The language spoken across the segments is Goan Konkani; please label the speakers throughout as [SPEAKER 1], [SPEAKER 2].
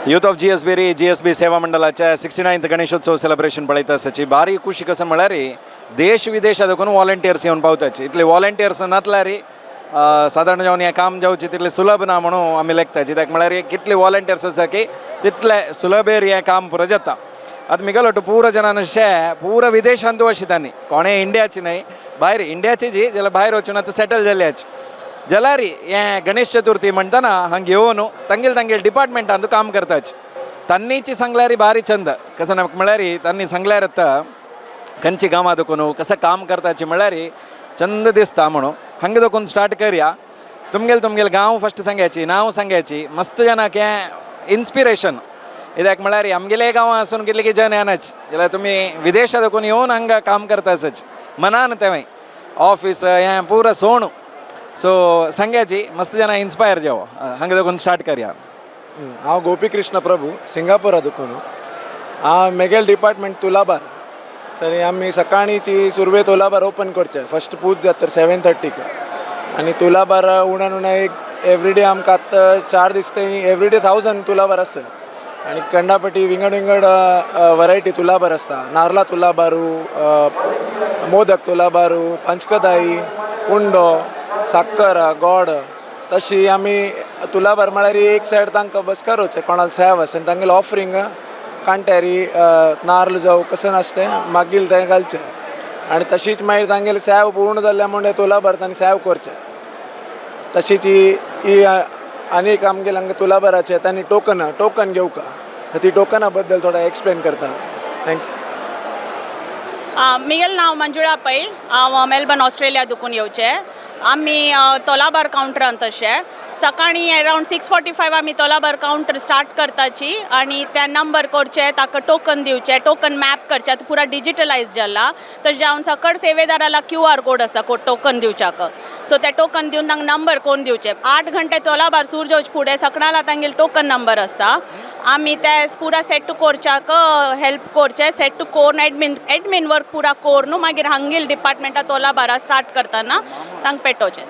[SPEAKER 1] यूथ ऑफ जीएसबी री जीएसबी सेवा मंडळाच्या 69th Ganeshotsav celebration पळयता आसाची. बारी खुशी कसं म्हळ्यार देश विदेशात देखून वॉलंटियर्स येवन पावताची. इतले वॉलंटियर्स नातल्यार सादारण जावन हें काम जावचें तितलें सुलभ ना म्हणून आमी लेखता. कित्याक म्हळ्यार कितले वॉलंटियर्स आसा की तितले सुलभेर हें काम पुरो जाता. आतां मिगलो पुरो जणान शे पुरो विदेशांत वशितांनी कोणें इंडियाची न्हय, भायर इंडियाची जी जाल्यार भायर वचून आतां सेटल जाल्ल्याची जाल्यार हें गणेश चतुर्थी म्हणटना हांगा येवन तांगेले तांगेले डिपार्टमेंटान काम करताच. तांणीची सांगल्यार भारी चंद कसं ना म्हळ्यार तांणी सांगल्यार आतां खंयची गांवां देखून कसं काम करताची म्हळ्यार चंद दिसता. म्हणून हांगा देखून स्टार्ट करया. तुमगेले तुमगेले गांव फस्ट सांगायची, नांव सांगायची. मस्त जाणाक हें इन्स्पिरेशन. कित्याक म्हळ्यार आमगेले गांवां आसून कितले की जन येनाच, जाल्यार तुमी विदेशा देखून येवन हांगा काम करता आसाच मनान. तेंवूय ऑफीस हें पुरो सोणू सो सांगायची, मस्त जाणां इन्स्पायर जावो. हांगा देखून स्टार्ट करया.
[SPEAKER 2] हांव गोपीकृष्ण प्रभू, सिंगापुरा दुकून. हांव मेगेल डिपार्टमेंट तुलाबार. तरी आमी सकाळीची सुरवे तुलाबार ओपन करचे. फस्ट पूज जाता 7:30क आनी तुलाबार उणान उणा एक एवरीडे आमकां आतां 4 दीस थंय एवरीडे 1000 तुलाबार आसा. आनी कंडापटी विंगड विंगड वरायटी तुलाबार आसता. नारला तुलाबारू, मोदक तुलाबारू, पंचकदाई, उंडो, साकर, गोड. तशी आमी तुलाबार म्हळ्यार एक सायड तांकां बस करोचें कोणाक सेव आसा आनी तांगेलें ऑफरींग कांट्यारी नार्ल जावं कसं आसता तें मागीर तें घालचें. आनी तशीच मागीर तांगेलें सेव पूर्ण जाल्लें म्हणून तुलाबार तांणी सेव करचें. तशीच ही ही आनी एक आमगेले हांगा तुलाबाराचें तांणी टोकन टोकन घेवका. तर ती टोकना बद्दल थोडो एक्सप्लेन करता. Thank you.
[SPEAKER 3] मिगेल नांव मंजुळा पै. हांव मेलबर्न, ऑस्ट्रेलिया दुकून येवचें. आमी तोलाबार कावंटरान तशें सकाळीं अरावंड 6:45 आमी तोलाबार कावंटर स्टार्ट करताची आनी त्या नंबर करचे, ताका टोकन दिवचे, टोकन मॅप करचे. आतां पुरा डिजिटलायज जाला. तशें जावन सकळ सेवेदाराला क्यू आर कोड आसता टोकन दिवच्याक. सो ते टोकन दिवन तांकां नंबर कोण दिवचे. 8 घंटे तोलाबार सूर जावचे फुडें सकणाला तांगेले टोकन नंबर आसता. आमी ते पुरा सेट करच्याक हेल्प करचे. सेट कोरून एडमिन एडमिन वर्क पुरा कोरून मागीर हांगेल डिपार्टमेंटा तोलाबारा स्टार्ट करतना तांकां पेटोवचें.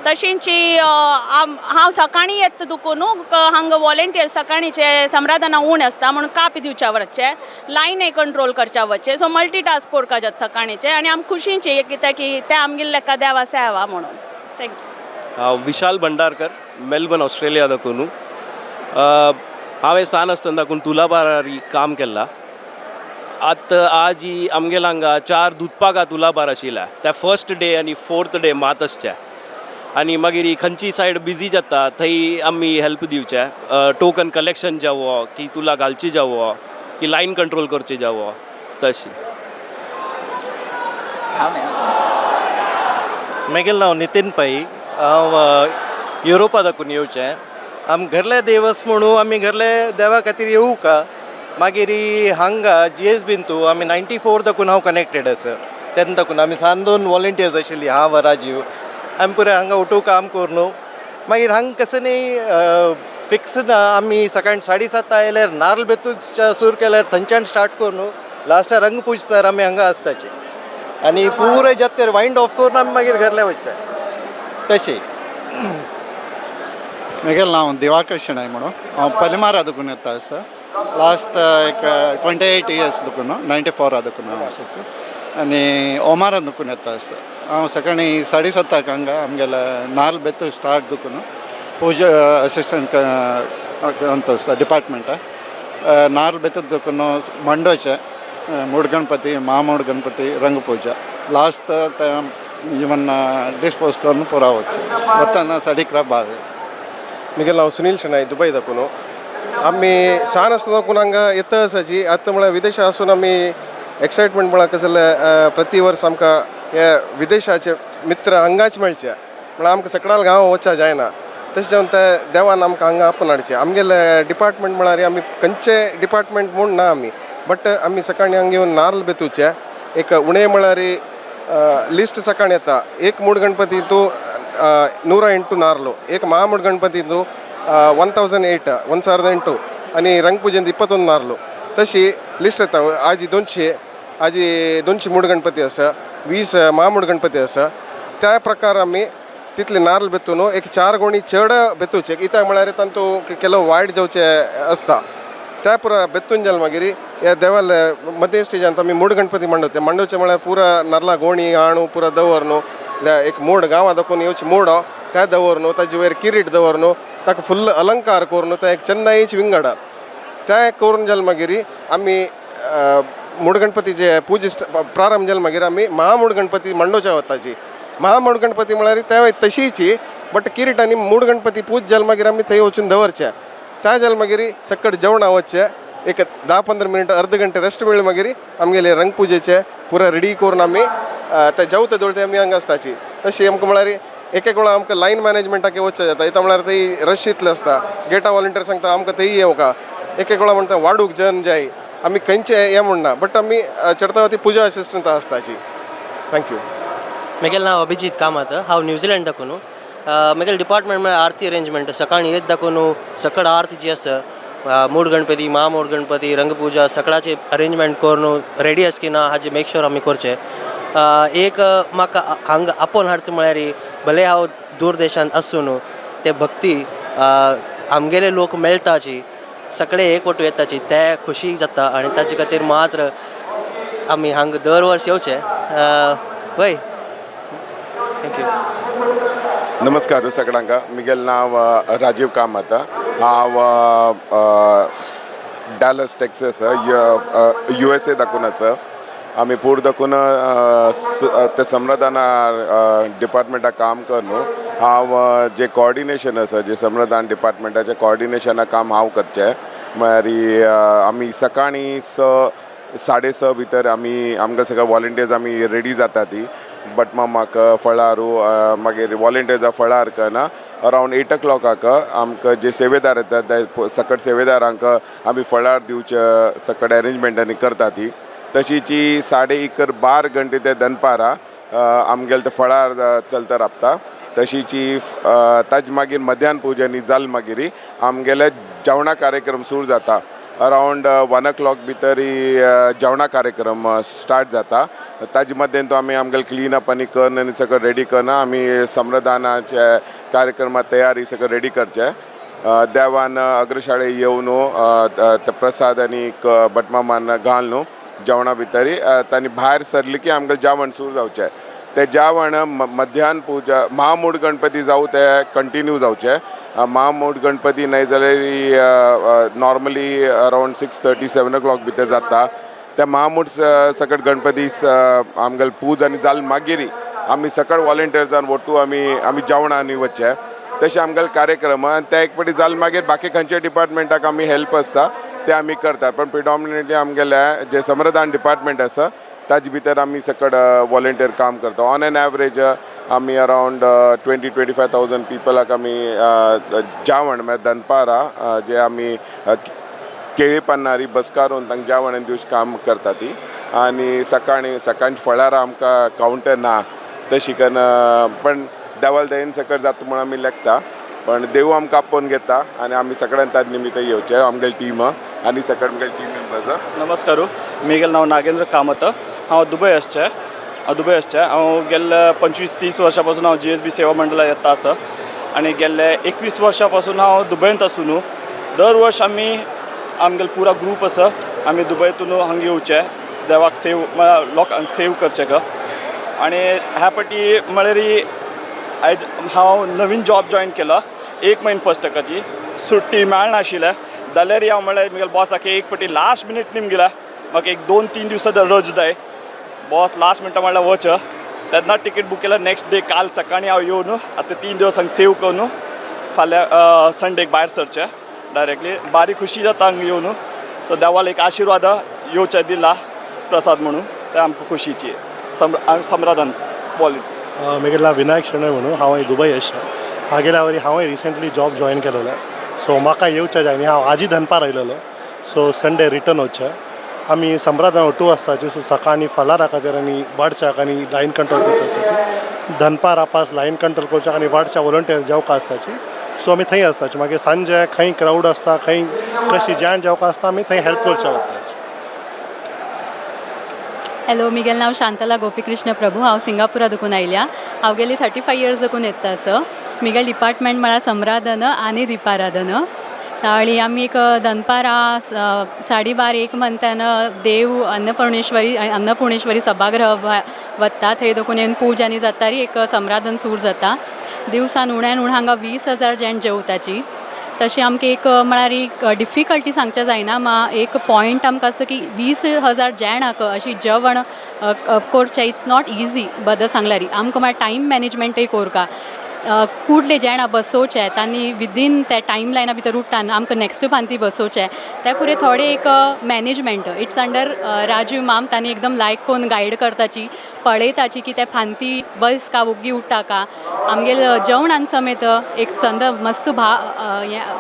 [SPEAKER 3] तशींची हांव सकाळीं येता दुकून हांगा वॉलेंटियर सकाळींचे समराधना उण आसता म्हणून काप दिवच्या वचचे, लायन कंट्रोल करच्या वचचे. सो मल्टी टास्क करपा जाता सकाळींचे आनी आम खुशींचे कित्याक की ते आमगेले लेखा देवा सेवा म्हणून. Thank you.
[SPEAKER 4] हांव विशाल भंडारकर, मेलबर्न, ऑस्ट्रेलिया दाखोवन. हांवें सान आसतना दाखून तुलाबारार काम केल्लां. आतां आज ही आमगेल्या हांगा चार दुदपाका तुलाबार आशिल्ल्या. त्या फर्स्ट डे आनी फोर्थ डे मात आसचे आनी मागीर ही खंयची सायड बिजी जाता थंय आमी हेल्प दिवचे. टोकन कलेक्शन जावो की तुला घालची जावो की लायन कंट्रोल करची जावो तशी.
[SPEAKER 5] मेगेलें नांव नितीन पै. हांव युरोपा दाखून येवचें. आम घरले देवस म्हणून आमी घरले देवा खातीर येवू का. मागीर हांगा जीएसबीन तूं आमी 94 दाखून हांव कनेक्टेड आसा. तेन्ना दाखून आमी सान दोन वॉलंटियर्स आशिल्ली, हांव, राजीव. आमी पुराय हांगा उठू काम करून. मागीर हांगा कसं न्ही फिक्स ना. आमी सकाळी 7:30 आयल्यार नारल बेतून सुरू केल्यार थंयच्यान स्टार्ट करून लास्टा रंग पुजतार आमी हांगा आसताचे आनी पुराय जात्रेर वायंड ऑफ करून आमी मागीर घरले वचचे तशें.
[SPEAKER 6] मेगेलें नांव दिवाकर शेणय म्हणून. हांव पलिमारा दुकून येता आसा. लास्ट एक 28 इयर्स दुकून, 94 दुकून हांव आसा आनी ओमारा दुकून येता आसा. हांव सकाळीं 7:30क हांगा आमगेले नाल बेतू स्टार्ट दुकून पूजा असिस्टंट अंत आसता डिपार्टमेंटा. नारल बेतू दुकून मंडोचे मूड गणपती, महामूड गणपती, रंगपूजा लास्ट इवन डिस्पोज करून पुरा वच वतना 11:30 बार.
[SPEAKER 7] मिगेल नांव सुनील शेणाय, दुबय दाखून. आमी सान आसतना दाखून हांगा येता आसाची. आतां म्हळ्यार विदेशा आसून आमी एक्सायटमेंट म्हळ्यार कशें जाल्यार प्रति वर्स आमकां हे विदेशाचे मित्र हांगाच मेळचे. म्हळ्यार आमकां सकडाल गांव वचचें जायना. तशें जावन ते देवान आमकां हांगा आपोवन हाडचें. आमगेले डिपार्टमेंट म्हळ्यार आमी खंयचे डिपार्टमेंट म्हूण ना आमी, बट आमी सकाळीं हांगा येवन नारल बेतूचे. एक उणें म्हळ्यार लिस्ट सकाळी येता. एक मूड गणपतींतू 108 ನಾರ್ಲು, ಏಕ ಮಹಾಮೂಡ್ ಗಣಪತಿಂದು 1008, 1008 आणि रंगपूजेंत 21 नारलो. तशी लिस्ट येता. आजी 200, आजी 200 मूड गणपती आसा, 20 महामूड गणपती आसा. त्या प्रकार आमी तितले नारल बेतून एक चार गोणी चड बेतूचे. कित्याक म्हळ्यार तांतू ಕೆಲವು वायट जावचे आसता. त्या पुरा बेत्तून जाल मागीर ह्या देवाल मध्य स्टेजांत आमी मूड गणपती मांडवते. मांडोवचे म्हळ्यार पुरा नारला गोणी आणू पुरा दवर न्हू, एक मोड गांवां दाखोवन येवची मोड त्या दवर न्हू, ताजे वयर किरीट दवर न्हू, ताका फुल्ल अलंकार करून त्या एक चंदाईच विंगडा त्या करून जाल मागीर आमी मूड गणपतीचे पुजा प्रारंभ जाल मागीर आमी महामूड गणपती मांडोवच्या वताची. महामूड गणपती म्हळ्यार त्या तशीची बट किरीट आनी मूड गणपती पूज जाल मागीर आमी थंय वचून दवरचे. त्या जाल मागीर सकट जेवणा वचचे, एक 10-15 मिनट अर्द घंटे रेस्ट मेळ्ळे मागीर आमगेले रंगपुजेचे पुरा रेडी करून आमी ते जेवता दवरते आमी हांगा आसताची. तशी आमकां म्हळ्यार एक एक वेळा आमकां लायन मॅनेजमेंटाक वचचें जाता. इतां म्हळ्यार थंय रश इतलें आसता, गेटा वॉलंटियर सांगता आमकां थंय येवका, एक एक वेळा म्हणटा वाडूक जन जाय, आमी खंयचे हें म्हणना बट आमी चडता ती पुजा असिस्टंट आसताची. Thank you.
[SPEAKER 8] म्हगेलें नांव अभिजीत कामत, हांव न्युझिलंड दाखून. म्हगेलें डिपार्टमेंट म्हळ्यार आरती अरेंजमेंट. सकाळीं येत दाखून सकळ आरती जी आसा, मूड गणपती, महामूड गणपती, रंगपुजा, सगळ्याचे अरेंजमेंट करून रेडी आसा की ना हाजे मेक शुअर आमी करचें. एक म्हाका हांगा आपोवन हाडटा म्हळ्यार भले हांव दूर देशांत आसून ते भक्ती आमगेले लोक मेळटाची, सगळे एकवटू येताची, ते खुशी जाता आनी ताजे खातीर मात्र आमी हांगा दर वर्स येवचे वय. Thank you.
[SPEAKER 9] नमस्कार सगळ्यांक. म्हगेलें नांव राजीव कामत. हांव डॅलस टेक्सस USA दाखून आसा. आमी पूर दाखून ते सम्रदाना डिपार्टमेंटाक काम कर न्हू. हांव जे कॉर्डिनेशन आसा, जे सम्रदान डिपार्टमेंटाचें कॉर्डिनेशना काम हांव करचें. म्हळ्यार आमी सकाळीं 6, 6:30 भितर आमी आमकां सगळे वॉलंटियर्स आमी रेडी जाता ती भटमामाक फळारू, मागीर वॉलंटियर्सां फळार करना. अरावंड 8 ओ क्लॉकाक आमकां जे सेवेदार येतात ते सकट सेवेदारांक आमी फळार दिवचे सकट अरेंजमेंटांनी करता ती. तशीची 1:30 12 घंटे ते दनपारां आमगेले ते फळार चलता राबता. तशीची ताज मागीर मध्यान पुजांनी जाल मागीर आमगेले जेवणा कार्यक्रम सुरू जाता. अरावंड 1 ओ क्लॉक भितर जेवणा कार्यक्रम स्टार्ट जाता. ताजे मध्यान तो आमी आमगेले क्लीन अप आनी करून आनी सगळें रेडी करून आमी सम्रदानाचे कार्यक्रमा तयारी सगळें रेडी करचे. देवान अग्रशाळे येवन ते प्रसाद आनी भटमामान घाल न्हू जेवणा भितर, तांणी भायर सरली की आमकां जेवण सुरू जावचें. तें जेवण मध्यान पुजा महामूड गणपती जावं ते कंटिन्यू जावचें. महामूड गणपती नाही जाल्यार normally around 6:30 7 o'clock भितर जाता. त्या महामूड सकट गणपती आमगेले पूज आनी जाल मागीर आमी सकळ वॉलंटियर्सान वट्टू आमी आमी जेवणांनी वचचें. तशें आमगेले कार्यक्रम आनी ते एक फावटी जाल मागीर बाकी खंयच्या डिपार्टमेंटाक आमी हेल्प आसता ते आमी करतात, पण प्रिडॉमिनेटली आमगेले जे सम्रदान डिपार्टमेंट आसा ताजे भितर आमी सकट वॉलंटियर काम करता. ऑन एन एवरेज आमी अरावंड 20-25 थावजंड पिपलाक आमी जेवण म्हळ्यार दनपारां जे आमी केळी पान्नारी बसकारून तांकां जेवण आनी दिवचें काम करता ती. आनी सकाळीं सकाळीं फळार आमकां कावंटर ना तशी कन्न, पण देवाल दयेन सकट जाता म्हूण आमी लेखता, पण देव आमकां आपोवन घेता आनी आमी सगळ्यान ताज निमित्त येवचें आमगेले टीम आनी सकट आमगेले टीम मेंबर्स.
[SPEAKER 10] नमस्कार, म्हगेलें नांव नागेंद्र कामत. हांव दुबय आसचें, हांव दुबय आसचें. हांव गेल्ले 25-30 वर्सां पासून हांव जीएसबी सेवा मंडळात येता आसा आनी गेल्ले 21 वर्सां पासून हांव दुबयंत आसून दर वर्स आमी आमगेलो पुरा ग्रूप आसा, आमी दुबयतून हांगा येवचे देवाक सेव म्हळ्यार लोकांक सेव करचें ग. आनी ह्या पाटी म्हळ्यार आयज हांव नवीन जॉब जॉयन केला, एक म्हयनो फस्टकाची सुट्टी मेळनाशिल्लें जाल्यार हांव म्हळ्यार म्हगेल्या बॉसाक एक पाटी लास्ट मिनीट निमगिला, म्हाका एक 2-3 दिवसां रज जाय बॉस. लास्ट मिनटा म्हणल्यार वच तेन्ना तिकीट बूक केला. नेक्स्ट डे काल सकाळीं हांव येवन आतां 3 दिवस हांगा सेव करून फाल्यां संडेक भायर सरचें डायरेक्टली. बारी खुशी जाता हांगा येवन. सो देवाल एक आशिर्वाद येवचे दिला प्रसाद म्हणून ते आमकां खुशीची सम्रादान वॉलेंट.
[SPEAKER 11] म्हगेलें नांव विनायक शेणोय म्हणून. हांव दुबय आसा. हागेल्या वरी हांवें रिसेंटली जॉब जॉयन केलेलो, सो म्हाका येवचें जाय आनी हांव आजी दनपार आयलेलो, सो संडे रिटर्न वचचें. आमी सम्रादान टू आसताची, सो सकाळीं फलारा खातीर आनी वाडच्याक आनी लायन कंट्रोल करचे आसताची. दनपारा पास लायन कंट्रोल करच्याक आनी वाडच्या वॉलंटियर जेवका आसताची, सो आमी थंय आसताची. मागीर सांजे खंय क्रावड आसता, खंय कशी ज्यान जेवका आसता, आमी थंय हेल्प करचे वताची.
[SPEAKER 12] हॅलो, म्हगेलें नांव शांतला गोपीकृष्ण प्रभू. हांव सिंगापुरा देखून आयल्या. हांव गेली 35 इयर्स देखून येता. असो म्हगेलें डिपार्टमेंट म्हळ्यार सम्रादन आनी दीपाराधन. ताळी आमी एक दनपारां 12:30 1 मंतान देव अन्नपूर्णेश्वरी अन्नपूर्णेश्वरी सभागृह वता. थंय देखून येवन पूजा आनी जाता एक समराधन सूर जाता. दिवसान उण्यान उण हांगा 20,000 जेण जेवताची. तशें आमकां एक म्हळ्यार एक डिफिकल्टी सांगचें जायना, मा एक पॉयंट आमकां आसा की 20,000 जेणाक अशी जेवण करचें it's not easy. बद्द सांगल्यार आमकां म्हळ्यार टायम मॅनेजमेंटय कोरका, कुडले जेणां बसोवचें तांणी विदीन त्या टायम लायना भितर उठ्ठान आमकां नॅक्स्ट पांती बसोवचें. त्या पुरे थोडे एक मॅनेजमेंट it's under Rajiv माम. तांणी एकदम लायक करून गायड करताची, पळयताची की ते फांती बस का वोग्गी उठ्ठा का. आमगेल जेवणान समेत एक चंद मस्त भा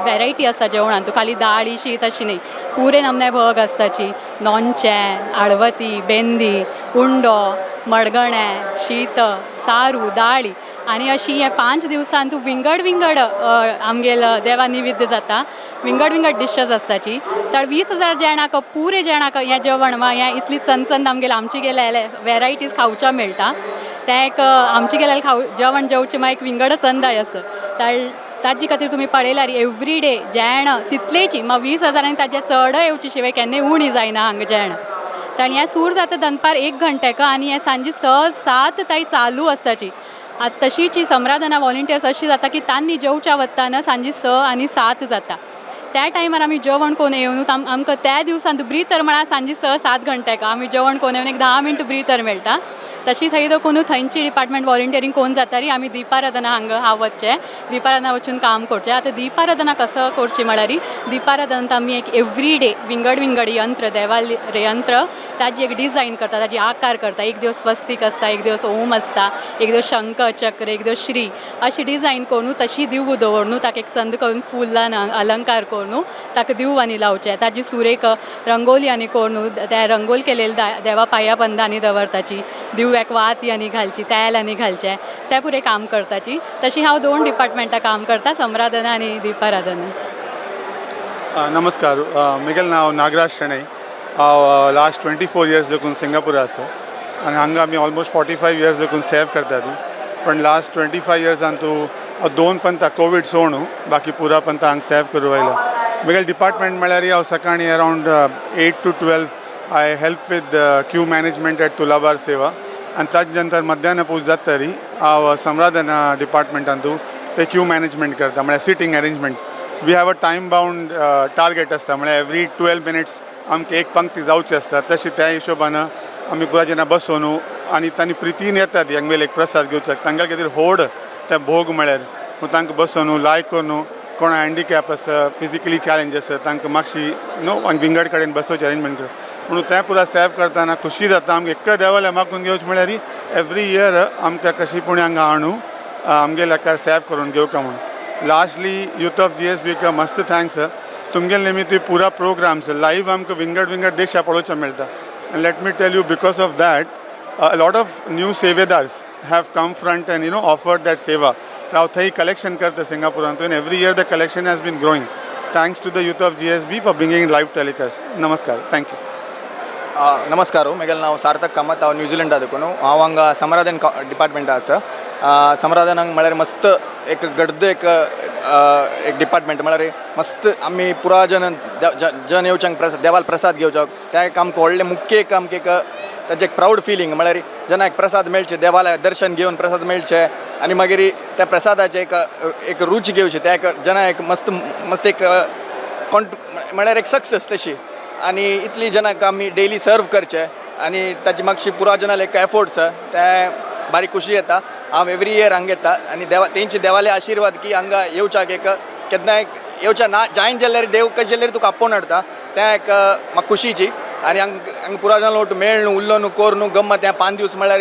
[SPEAKER 12] वेरायटी आसा जेवणान. तूं खाली दाळी शीत अशी न्ही, पुरे नमन्या भग आसताची. लोणचें, आळवती, बेंदी, उंडो, मडगणें, शीत, सारू, दाळी आनी अशी हे 5 दिवसान तूं विंगड विंगड आमगेल देवा निवेद्य जाता, विंगड विंगड डिशेस आसताची. तर 20,000 जेणाक पुरे जेणाक हें जेवण वा हें इतली चंद आमगेल आमचे गेले वेरायटीज खावच्या मेळटा. तें एक आमचे गेल्यार खाव जेवण जेवचें मागीर एक विंगड चंदाय आसा. तर ताजे खातीर तुमी पळयल्यार एवरी डे जेण तितलेची मा 20,000 आनी ताजे चड येवचे शिवाय केन्नाय उणी जायना हांगा जेण. आनी हें सूर जाता दनपार 1 घंट्याक आनी हें सांजे 6-7 ताई चालू आसताची. आतां तशीच ही समराधना वॉलंटियर्स अशी जाता की तांणी जेवच्या वत्ताना सांजे 6 आनी 7 जाता. त्या टायमार आमी जेवण कोण येवन आमकां त्या दिवसान ब्रितर म्हळ्यार सांजे 6-7 घंट्याक आमी जेवण कोण येवन एक 10 मिनटां ब्रितर मेळटा. तशी थंय देखून थंयची डिपार्टमेंट वॉलंटियरींग कोण जाता री आमी दीपाराधना हांगा हांव वचचें, दीपाराधना वचून काम करचें. आतां दीपाराधना कसो करची म्हळ्यार दीपाराधनांत आमी एक एवरी डे विंगड विंगड यंत्र देवाल यंत्र ताजी एक डिजायन करता, ताजी आकार करता. एक दिवस स्वस्तिक आसता, एक दिवस ओम आसता, एक दिवस शंख चक्र, एक दिवस श्री, अशी डिजायन करून तशी दिव दवरून ताका एक चंद करून फुलान अलंकार करून ताका दिव आनी लावचें. ताजी सुरेक रंगोली आनी करून त्या रंगोल केलेले देवा पांया बंदांनी दवरताची, दिव्याक वाती आनी घालची, तेल आनी घालचें, त्या पुरे काम करताची. तशी हांव 2 डिपार्टमेंटां काम करता, समराधना आनी दीपाराधना.
[SPEAKER 13] नमस्कार, म्हगेलें नांव नागराज शेणै. हांव लास्ट 24 इयर्स देखून सिंगापूर आसा आनी हांगा आमी ऑलमोस्ट 45 इयर्स देखून सेव करतात. पण लास्ट 25 इयर्सान तूं 2 पंता कोवीड सोडून बाकी पुरा पंता हांगा सेव करूं आयला. म्हगेलें डिपार्टमेंट म्हळ्यार हांव सकाळीं around 8 to 12 I help with queue management at Tulabar Seva आनी ताजे नंतर मध्यान पूज जाता तरी हांव समराधना डिपार्टमेंटांतू ते क्यू मॅनेजमेंट करता, म्हळ्यार sitting arrangement. We have a time bound target आसता, म्हळ्यार एवरी 12 मिनट्स आमकां एक पंक्ती जावची आसता. तशी त्या हिशोबान आमी पुरा जेन्ना बसोवन आनी तांणी प्रितीन येतात हांगेले एक प्रसाद घेवचाक, तांगेले खातीर होड ते भोग म्हळ्यार तांकां बसोवन लायक करून कोण हँडिकॅप आसा, फिजिकली चॅलेंज आसा, तांकां मातशी you know विंगड कडेन बसोवचें अरेंजमेंट कर म्हणून तें पुरा सेव करतना खुशी जाता. आमकां एक देवाल्या मागून घेवचें म्हळ्यार एवरी इयर आमकां कशी पूण हांगा हाडून आमगेल्या एकार सेव करून घेवका म्हणून. लास्टली यूथ ऑफ GSB मस्त thanks, तुमगेले निमित्त पुरा प्रोग्राम्स लायव्ह आमकां विंगड विंगड देशा पळोवचें मेळटा. And let me tell you, because of that a lot of new सेवेदार्स have come front and you know offered that seva. तर हांव थंय कलेक्शन करता सिंगापुरांतून. Every year the collection has been growing thanks to the youth of GSB for bringing live telecast. नमस्कार, thank you.
[SPEAKER 14] नमस्कार, म्हगेलें नांव सार्थक कामत. हांव न्युझिलंडा देखून. हांव हांगा समराधन डिपार्टमेंटा आसा. समराधन म्हळ्यार मस्त एक गड्द एक एक डिपार्टमेंट, म्हळ्यार मस्त आमी पुरा जन जन येवच्यांक प्रसाद देवाल प्रसाद घेवच्याक तें एक आमकां व्हडलें मुख्य एक आमकां एक ताजें एक प्रावड फिलींग, म्हळ्यार जेन्ना एक प्रसाद मेळचें, देवाल्या दर्शन घेवन प्रसाद मेळचें आनी मागीर त्या प्रसादाचें एक एक रूच घेवची, त्या एक जेन्ना एक मस्त मस्त एक म्हळ्यार एक सक्सेस तशी. आनी इतली जनाक आमी डेली सर्व करचें आनी ताजी मातशी पुरा जनाले एक एफोर्ट्स ते बारीक खुशी येता. हांव एवरी इयर हांगा येता आनी देवा तेंचे देवाले आशिर्वाद की हांगा येवच्याक एक केन्नाय येवच्या ना जायन जाल्यार देव कशें जाल्यार तुका आपोवन हाडटा, तें एक म्हाका खुशीची. आनी हांगा हांगा पुरा जाण लोट मेळ न्हू, उल्लो न्हू, कोर न्हू, गम्मत हें 5 दीस म्हळ्यार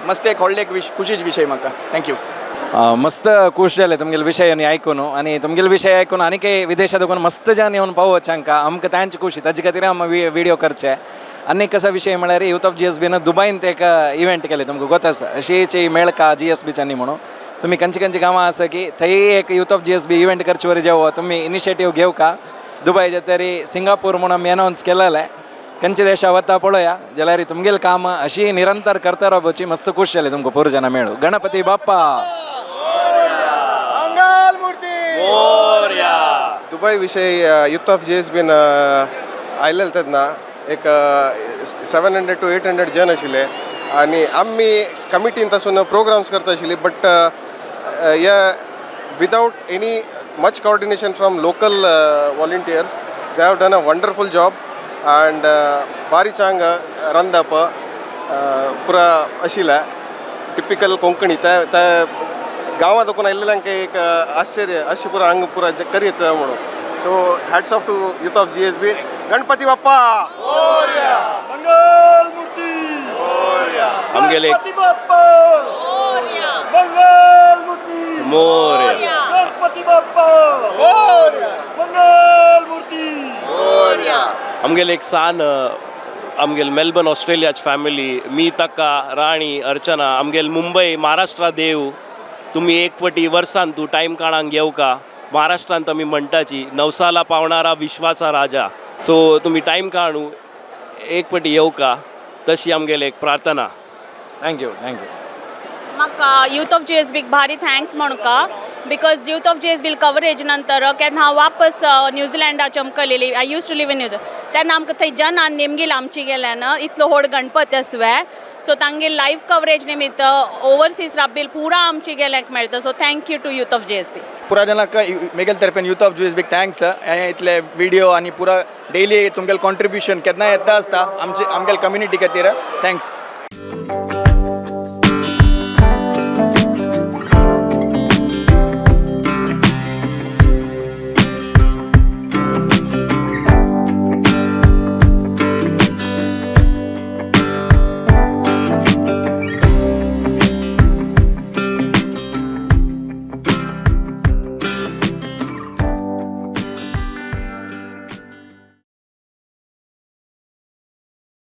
[SPEAKER 14] मस्त एक व्हडलें एक खुशीच विशय म्हाका. Thank you.
[SPEAKER 1] मस्त खुश जालें तुमगेले विशय आनी आयकून आनी तुमगेले विशय आयकून आनीकय विदेशात देखून मस्त जान येवन पावोवचें हांकां आमकां तांची खुशी, ताजे खातीर आमी व्हिडियो करचे. आनी एक कसा विशय म्हळ्यार यूथ ऑफ GSB दुबायन ते एक इव्हेंट केले, तुमकां गोत आसा अशीच मेळका GSBच्यानी म्हणून. तुमी खंयचे खंयचे गांवां आसा की थंय एक यूथ ऑफ GSB event करचे वरी जेवो तुमी इनिशिएटीव घेवका. दुबय तरी सिंगापूर म्हणून आमी अनावन्स केलेलें, खंयच्या देशा वता पळोवया जाल्यार तुमगेलें काम अशी निरंतर करता रावपाची. मस्त खूश जालें तुमकां पुरो जाणां मेळूं. गणपती बाप्पा.
[SPEAKER 7] दुबय विशय युथ ऑफ जी एस बीन आयलेले तेन्ना एक 700 to 800 जन आशिल्ले आनी आमी कमिटीन आसून प्रोग्राम्स करता आशिल्ली, बट हे without any much coordination from local volunteers, they have done a wonderful job and ಭಾರಿ ಚಾಂಗ್ ರಂದप पुरा आशिल्लें टिपिकल कोंकणी. ते ते गांवां दाखोवन आयिल्ल्यांक एक आश्चर्य, अशें पुरा हांगा पुरा करीत म्हणून. So hats off to youth of GSB. Ganpati Bappa!
[SPEAKER 10] Mangal Murti!
[SPEAKER 4] आमगेले
[SPEAKER 10] बाप्पा! मंगल मूर्ती!
[SPEAKER 4] मोरया!
[SPEAKER 10] गणपती बाप्पा! मंगल मूर्ती!
[SPEAKER 4] आमगेले एक सान आमगेल मेलबर्न ऑस्ट्रेलियाच फॅमिली, मी ताका राणी अर्चना. आमगेल मुंबय महाराष्ट्रा देव, तुमी एक पटी वर्सान तूं टायम काणांक येवका. महाराष्ट्रांत आमी म्हणटाची, नवसाला पावणारा विश्वाचा राजा. सो तुमी टायम काडू एक पटी येवका, तशी आमगेले एक प्रार्थना.
[SPEAKER 1] Thank you, thank you.
[SPEAKER 3] म्हाका युथ ऑफ जी एस बीक भारी thanks म्हणका, because youth of G S bill coverage नंतर केन्ना हांव वापस न्युझिलंडा चमकलेली, I used to live in New Zealand, तेन्ना आमकां थंय जनान नेमगील आमची गेल्यान इतलो व्हड गणपती आसवे. सो तांगेर लायव्ह कवरेज निमित्त ओवरसीज राबिल पुरा आमची गेल्याक मेळटा. So thank you to youth of GSB.
[SPEAKER 14] पुरा जनाक मेगेल तरफेन युथ ऑफ जी एस बीक thanks. हें इतले विडियो आनी पुरा डेली तुमगेले कॉन्ट्रिब्युशन केन्ना येता आसता आमचे आमगेले कम्युनिटी खातीर. Thanks.